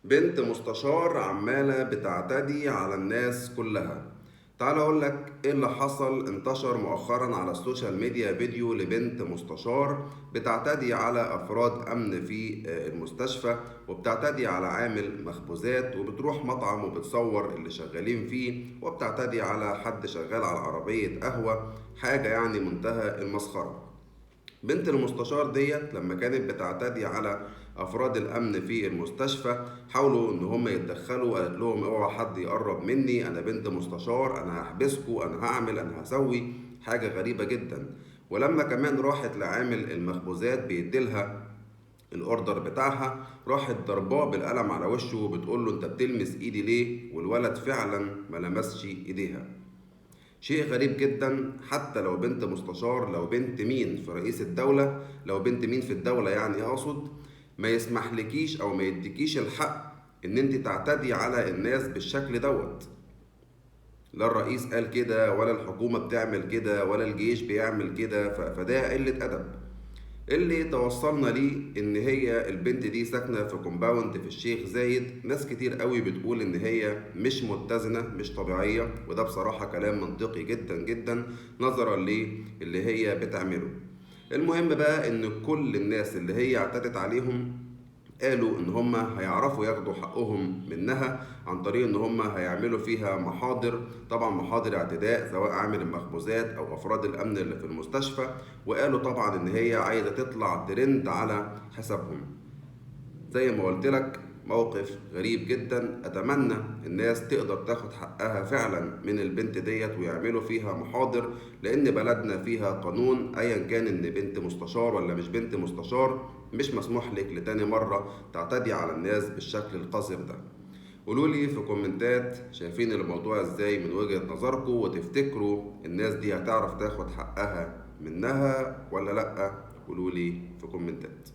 بنت مستشار عمالة بتعتدي على الناس كلها. تعال اقول لك ايه اللي حصل. انتشر مؤخرا على ال social media فيديو لبنت مستشار بتعتدي على افراد امن في المستشفى، وبتعتدي على عامل مخبوزات، وبتروح مطعم وبتصور اللي شغالين فيه، وبتعتدي على حد شغال على عربية قهوة. حاجة يعني منتهى المسخرة. بنت المستشار ديت لما كانت بتعتدي على افراد الامن في المستشفى حاولوا ان هم يتدخلوا، قالت لهم اوعى حد يقرب مني، انا بنت مستشار، انا هحبسكوا، انا هعمل، انا هسوي. حاجة غريبة جدا. ولما كمان راحت لعامل المخبوزات بيديلها ال order بتاعها، راحت ضرباه بالقلم على وشه وبتقول له انت بتلمس ايدي ليه؟ والولد فعلا ما لمسش ايديها. شيء غريب جدا. حتى لو بنت مستشار، لو بنت مين في رئيس الدولة، لو بنت مين في الدولة يعني اقصد، ما يسمحلكيش او ما يديكيش الحق ان انت تعتدي على الناس بالشكل دوت. لا الرئيس قال كده، ولا الحكومة بتعمل كده، ولا الجيش بيعمل كده. فده قلة ادب. اللي توصلنا ليه ان هي البنت دي ساكنة في compound في الشيخ زايد. ناس كتير قوي بتقول ان هي مش متزنة، مش طبيعية، وده بصراحة كلام منطقي جدا جدا نظرا للي هي بتعمله. المهم بقى ان كل الناس اللي هي اعتدت عليهم قالوا ان هم هيعرفوا ياخدوا حقهم منها عن طريق ان هم هيعملوا فيها محاضر، طبعا محاضر اعتداء سواء عامل المخبوزات او افراد الامن اللي في المستشفى. وقالوا طبعا ان هي عايزة تطلع ترند على حسابهم. زي ما قلت لك موقف غريب جدا. اتمنى الناس تقدر تاخد حقها فعلا من البنت ديت ويعملوا فيها محاضر، لان بلدنا فيها قانون. ايا كان ان بنت مستشار ولا مش بنت مستشار، مش مسموح لك لتاني مرة تعتدي على الناس بالشكل القذر ده. قولوا لي في كومنتات شايفين الموضوع ازاي من وجهة نظركم، وتفتكروا الناس دي هتعرف تاخد حقها منها ولا لأ؟ قولوا لي في كومنتات.